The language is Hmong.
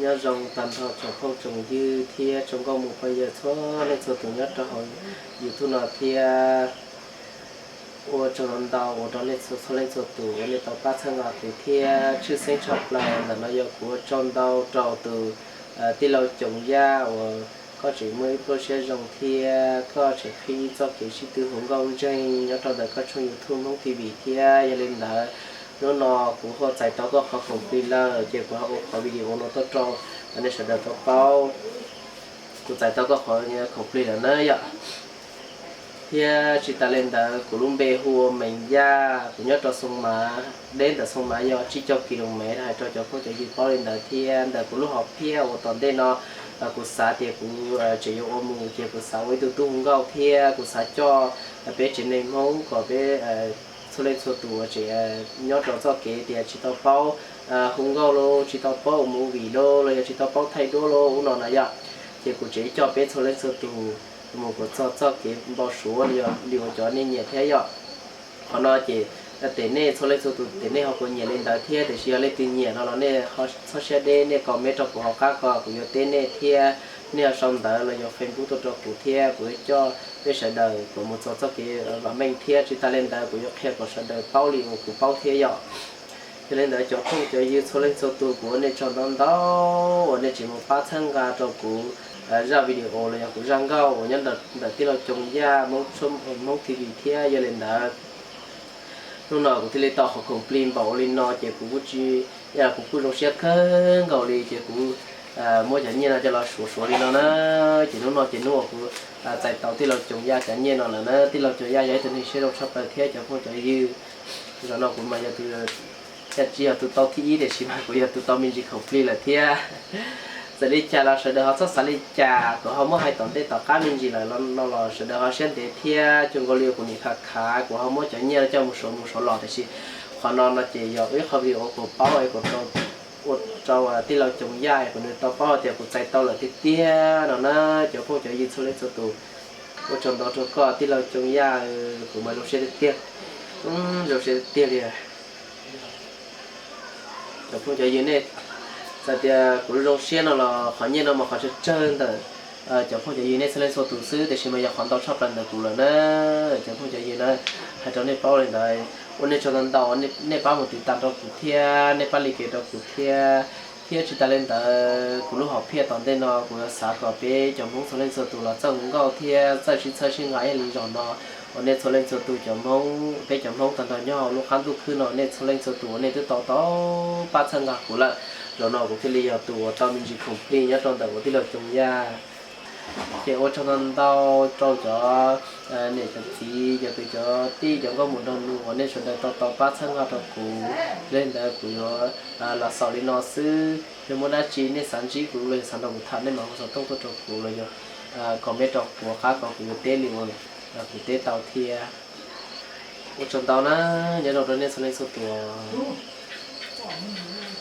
Nyob zoo tag nrho tsoom phooj tsoom ywg thiab tsoom nkauj muam phooj ywg txhua leej txhua tus nyob rau hauv YouTube no thiab. Ua tsaug ntau ntau uas rau nej txhua txhua leej txhua tus uas nej tau pab txhawb nqa kuv thiab tshwj xeeb tshaj plaws ntawm no yog kuv ua tsaug ntau rau tus tij laug Coom Yaj uas koj tseem muaj ib pluag siab zoo thiab koj tseem qhib txoj kev sib tw hu nkauj ntseeg nyob rau ntawm koj tshooj YouTube Hmoob T V thiab. Yog li ntawd, hnub no kuv ho txais tau koj qhov khoom plig lawm ces kuv ho ua qhov video no tuaj rau nej sawv daws tau paub. Kuv txais tau koj qhov khoom plig lawm na yom. Thiab tsis tas li ntawd kuv lub npe hu ua Meem Yaj, kuv nyob rau Xoo Mav, deb ntawm Xoo Mav yog tsib caug kilomev hais rau cov phooj cov ywg paub li ntawd thiab. Ntawm kuv lub hom phiaj uas tom ntej no kuv xav tias kuv tseem yuav ua mus ces kuv xav ua ib tug tub hu nkauj thiab kuv xav coj peb tsev neeg Hmoob kom peb txhua leej txhua tus uas tseem nyob rau txoj kev tias tsis tau paub hu nkauj los tsis tau paub ua movie los los yog tsis tau paub thaij duab los ub no na yom, ces kuv tseem coj peb txhua leej txhua tus mus kom txog txoj kev npau suav li uas cov nej nyiam thiab yom. Qhov no ces tes nej txhua leej txhua tus tes nej ho kuv nyiam li ntawd thiab tiam sis yog leej twg nyiam no los nej txhob siab deb nej comment rau kuv hauv qab ko kuv yuav teb nej thiab. Nej ho sau ntawv los yog Facebook tuaj rau kuv thiab kuv yuav coj peb sawv daws kom mus txog txoj kev vam meej thiab tsis tas li ntawd kuv yuav qhia kom sawv daws paub li uas kuv paub thiab yom. Yog li ntawd cov phooj cov ywg txhua leej txhua tus kuv ua nej tsaug ntau ntau uas nej tseem mus pab txhawb nqa rau kuv zaj video los yog kuv zaj nkauj uas nyob ntawm tij laug Coom Yaj Hmoob T V thiab. Yog li ntawd hnub no kuv thiaj li tau qhov khoom plig npaum ua li no ces kuv kuj tsis, kuv kuj zoo siab kawg nkaus li ces kuv muab cov nyiaj no coj los suav suav li no na. Ces hnub no ces hnub uas kuv txais tau tij laug Coom Yaj cov nyiaj no lawm na. Tij laug Coom Yaj yog ib tug neeg siab zoo tshaj plaws thiab cov phooj cov ywg. Zaum no kuv mas yog tus, yog tsis yog tus tau thib ib tiam sis mas kuv yog tus tau me ntsis khoom plig lawm thiab. Txawm li cas los sawv daws ho txhob xav li cas, kuv ho muab hais tom ntej tom qab me ntsis lawm no los sawv daws ho siab ntev thiab. Cuag nkaus li kuv niam khav khav kuv ho muab cov nyiaj no coj mus suav mus suav los tiam sis qhov no no ces yog ib qho video kuv paub es kuv ua rau tij laug Coom Yaj es kuv nws tau paub tias kuv txais tau lawm tiag tiag no na. Cov phooj cov ywg txhua leej txhua tus, ua tsaug ntau rau koj tij laug Coom Yaj, kuv mas zoo siab tiag tiag, zoo siab tiag tiag li. Cov phooj cov ywg nej, txawm tias kuv zoo siab no los qhov nyiaj no mas qhov tsawg tsawg ntawm cov phooj cov ywg nej txhua leej txhua tus xwb tiam sis mas yog qhov ntau tshaj plaws ntawm kuv lawm na. Cov phooj cov ywg na, hais rau nej paub li ntawd, ua nej tsaug ntau ntau, nej pab mus tiv tas rau kuv thiab nej pab li kev rau kuv thiab. Thiab tsis tas li ntawd kuv lub hom phiaj tom ntej no kuv yuav xav kom peb cov Hmoob txhua leej txhua tus los txawj hu nkauj thiab txawj sib txhawb sib nqa ib yam li zaum no uas nej txhua leej txhua tus cov Hmoob, peb cov Hmoob tag nrho nyob hauv lub qab ntuj khwb no nej txhua leej txhua tus uas nej twb tau tau pab txhawb nqa kuv lawm. Zaum no kuv thiaj li yog tus uas tau me ntsis khoom plig nyob rau ntawm kuv tij laug Coom Yaj. Ces ua tsaug ntau ntau rau cov niam cov txiv cov kwv cov tij cov nkauj muam nraug nus uas nej sawv daws tau tau pab txhawb nqa rau kuv. Li ntawd kuv yuav los xaus li no xwb, yog muaj dab tsi nej xav ntsib kuv los yog xav nrog kuv tham nej mam hu xov tooj tuaj rau kuv los yog comment rau kuv qab ko kuv yuav teb li uas kuv teb tau thiab. Ua tsaug ntau na, nyob zoo rau nej txhua leej txhua tus.